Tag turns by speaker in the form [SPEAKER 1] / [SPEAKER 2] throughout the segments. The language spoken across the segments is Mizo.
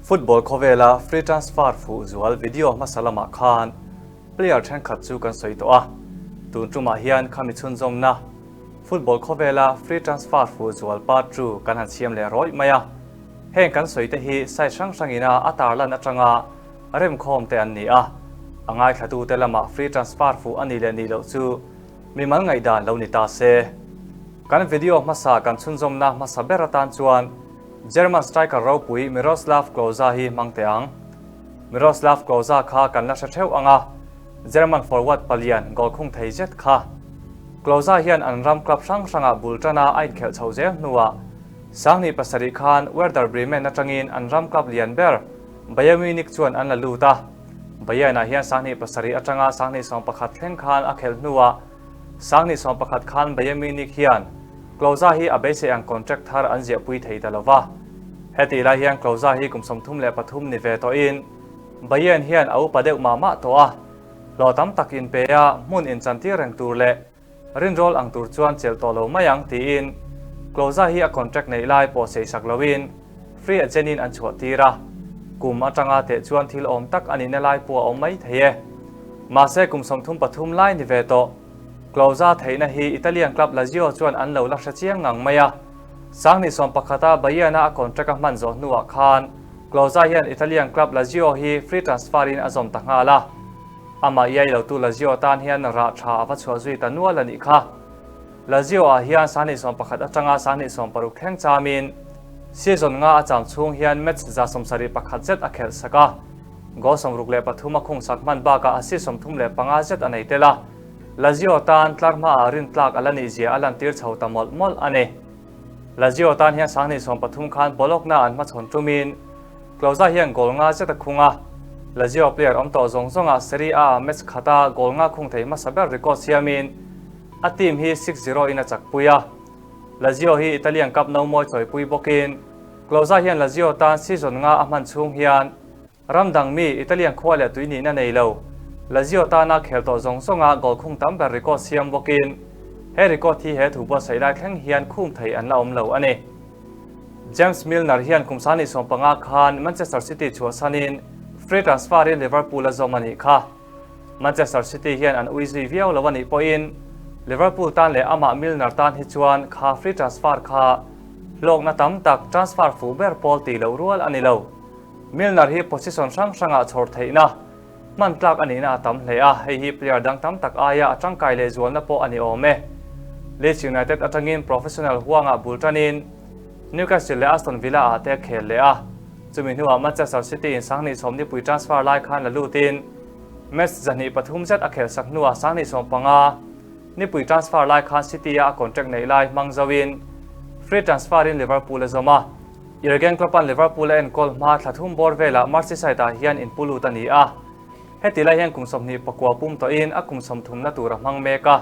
[SPEAKER 1] Football khawvela free transfer fuh zual video hmasa lamah khan player thenkhat chu kan sawi tawh a, tun tumah hian khami chhunzawmna football khawvela free transfer fuh zual part 2 kan han siam leh rawih mai a. Heng kan sawi te hi site hrang hrangina a tarlan atanga remkhawm te an ni a, a ngaithlatute lamah free transfer fuh a nih leh nih loh chu mimal ngaihdan lo ni ta se. Kan video hmasa kan chhunzawmna hmasa ber atan chuan German striker ropui Miroslav Klose hi hmang teh ang. Miroslav Klose kha kan la hre theuh ang a, German forward palian goal khung thei zet kha. Klose hian an ram club hrang hrangah bul tana a inkhelh chho zel hnuah 2007 khan Werder Bremen atangin an ram club lian ber Bayern Munich chuan an la lut a. Bayern-ah hian 2007 atanga 2011 thleng khan a khelh hnuah 2011 khan Bayern Munich hian Klose hi a beisei ang contract thar an ziahpui thei ta lo va. Hetih lai hian Klose hi kum 33 ni ve tawhin Bayern hian a upa deuh mah mah tawh a, hlawh tam tak inpe a hmun inchantir reng tur leh rinrawl ang tur chuan chelh tawh lo mai ang tiin Klose hi a contract neih lai pawh seisak loin free agent-in an chhuah tir a, kum atanga teh chuan thil awm tak a nihna lai pawh a awm mai thei e. Mahse kum 33 lai ni ve tawh Klose theihna hi Italian club Lazio chuan an lo la hre chiang ngang mai a, 2011-a Bayern-a a contract a hman zawh hnuah khan Klose hian Italian club Lazio hi free transfer-in a zawm ta nghal a. Amah iai lotu Lazio tan hian rah tha a va chhuah zui ta nual a nih kha. Lazio-ah hian 2011 atanga 2016 thleng chamin season nga a cham chhung hian match 71 zet a khelh sak a, goal 63 a khung sak hman bakah assist 35 zet a nei tel a. Lazio tan tlar hmaah rintlak a la nih zia a lantir chho ta mawlh mawlh a ni. Lazio tan hian 2013 khan Bologna an hmachhawn tumin Klose hian goal nga zet a khung a, Lazio player awm tawh zawng zawngah Serie A match khata goal nga khung thei hmasa ber record siamin a team hi 6-0 in a chakpui a. Lazio hi Italian Cup no mawi chawipui bawkin Klose hian Lazio tan season nga a hman chhung hian ram dang mi Italian khua leh tui nihna nei lo Lazio tana khel tawh zawng zawnga goal khung tam ber record siam bawkin he record hi he thu buatsaih lai thleng hian khum thei an la awm lo a ni. James Milner hian kum 2015 khan Manchester City chhuahsanin free transfer-in Liverpool a zawm a nih kha. Manchester City hian an ui zui viau lo a nih pawhin Liverpool tan leh amah Milner tan hi chuan kha free transfer kha hlawkna tam tak transfer fuh ber pawl tih loh rual a ni lo. Milner hi position hrang hrangah chhawr theihna hman tlak a nihna a tam hle a, hei hi player dang tam tak aia a tangkai leh zualna pawh a ni awm e. Leeds United atangin professional huangah bul tanin Newcastle leh Aston Villa ah te a khel leh a, chumi hnuah Manchester City in 2020 transfer lai khan la lutin match 203 zet a khel sak hnuah 2015 nipui transfer lai khan City a a contract neih lai hmang zoin free transfer in Liverpool a zawm a. Jurgen Klopp-a'n Liverpool a enkawl hma thla thum bawr velah Merseyside-ah hian inpu lut a ni a. Heti lai hian kum 24 pum tawhin a kum 30na tur a hmang mek a,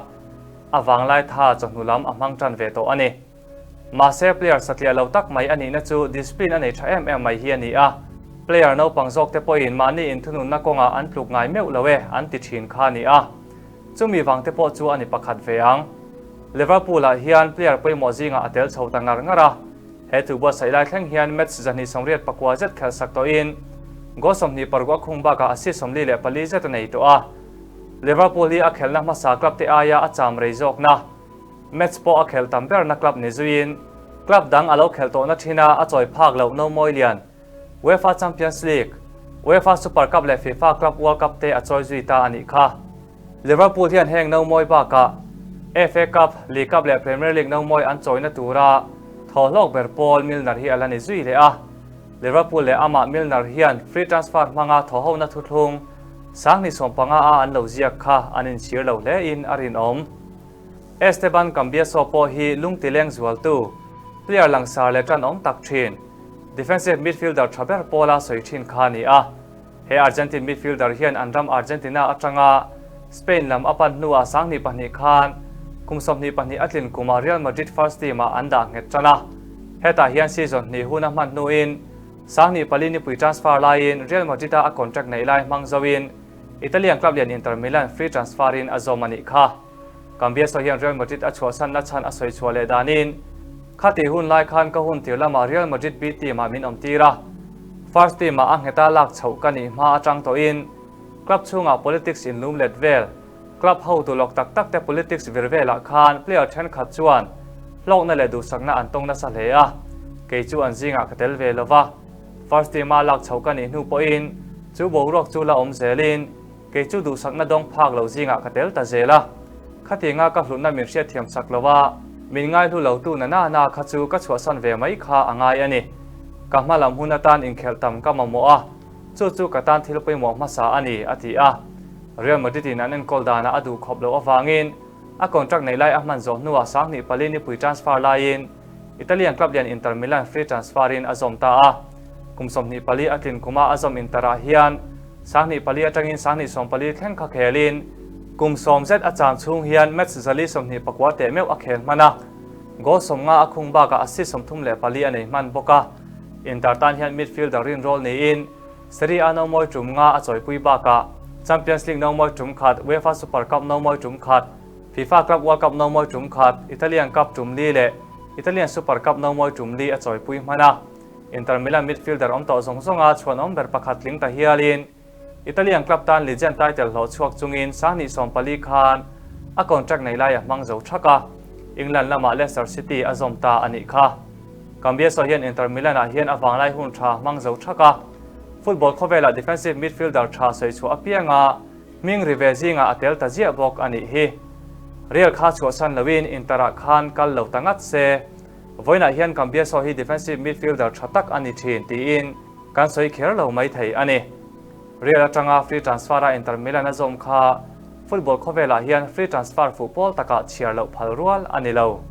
[SPEAKER 1] a vanglai tha chawhnu lam a hmang tan ve tawh a ni. Mahse player satliah lo tak mai a nihna chu discipline a nei tha em em mai hi a ni a, player naupang zawkte pawhin mahni inthununna kawngah an tluk ngai meuh lo e an ti thin kha a ni a. Chumi vangte pawh chu a ni pakhat ve ang. Liverpool-ah hian player pawimawh zingah a tel chho ta ngar ngar a. He thu buatsaih lai thleng hian match 289 zet khelh sak tawhin goal 26 a khung bakah assist 44 zet a nei tawh a. Liverpool hi a khelhna hmasa club te aia a cham rei zawkna match pawh a khelh tam berna club ni zuiin club dang a lo khelh tawhna thina a chawi phak loh no mawi lian UEFA Champions League, UEFA Super Cup leh FIFA Club World Cup te a chawi zui ta a nih kha. Liverpool hian heng no mawi bakah FA Cup, League Cup leh Premier League no mawi an chawina tura thaw hlawk ber pawl Milner hi a la ni zui leh a. Liverpool leh amah Milner hian free transfer hmanga thaw hona thuthlung 2015 a an lo ziak kha an inchhir lo hle in a rinawm. Esteban Cambiaso pawh hi lungti leng zualtu player langsar leh tan awm tak thin defensive midfielder tha ber pawla sawi thin kha a ni a. He Argentine midfielder hian an ram Argentina atanga Spain lam a pan hnuah 2002 khan kum 22 a tlin kumah Real Madrid first team-ah an dah nghet tan a. Hetah hian season hnih hun a hman hnuin 2004 nipui transfer laiin Real Madrid-a a contract neih lai hmang zoin Italian club lian Inter Milan free transfer-in a zawm a nih kha. Cambiaso hian Real Madrid a chhuahsanna chhan a sawi chhuah leh danin khati hun lai khan ka hun tir lamah Real Madrid B team-ah min awm tir a. First team-ah a ngheta lak chhoh ka nih hma atang tawhin club chhungah politics inlum let vel, club hotu lawk tak tak te politics vir velah khan player thenkhat chuan hlawkna leh duhsakna an tawng nasa hle a, kei chu an zingah ka tel ve lo va. First team-a lak chhoh ka nih hnu pawhin chu boruak chu la awm zelin kei chu duhsakna dawng phak lo zingah ka tel ta zel a. Khatianga ka hlutna min hriatthiam sak lo a, min ngaihlu lotu na na na kha chu ka chhuahsan ve mai kha a ngai a ni. Ka hma lam hun atan inkhelh tam ka mamawh a, chu chu ka tan thil pawimawh hmasa a ni, a ti a. Real Madrid-in an enkawl danah a duh khawp loh avangin a contract neih lai a hman zawh hnuah 24 nipui transfer laiin Italian club lian Inter Milan free transfer-in a zawm ta a. Kum 24 a tlin kuma a zawm Inter-ah hian 24 atangin 24 thleng kha khelin kum sawm zet a cham chhung hian match 429 teh meuh a khel hman a. Goal 50 a khung bakah assist 34 a nei hman bawk a. Inter tan hian midfielder rinrawl niin Serie A nomawi tum nga a chawipui bakah Champions League nomawi tum khat, UEFA Super Cup nomawi tum khat, FIFA Club World Cup nomawi tum khat, Italian Cup tum li leh Italian Super Cup nomawi tum li a chawipui hman a. Inter Milan midfielder awm tawh zawng zawnga chhuanawm ber pakhat tling ta hialin Italian club tan legend title hlawh chhuak chungin 2014 khan a contract nei lai a hmang zo thak a, England lamah Leicester City a zawm ta a nih kha. Cambiaso hian Inter Milan-ah hian a vanglai hun tha hmang zo thak a, football khawvelah defensive midfielder tha sawi chhuah apianga hming ri ve zingah a tel ta ziah bawk a nih hi. Real kha chhuahsan loin Inter-ah khan kal lo ta ngat se, vawiinah hian Cambiaso hi defensive midfielder tha tak a ni thin tiin kan sawi kher lo mai thei a ni. Real atanga free transfer-a Inter Milan a zawm kha football khawvelah hian free transfer fuh pawl takah chhiar loh phal rual a ni lo.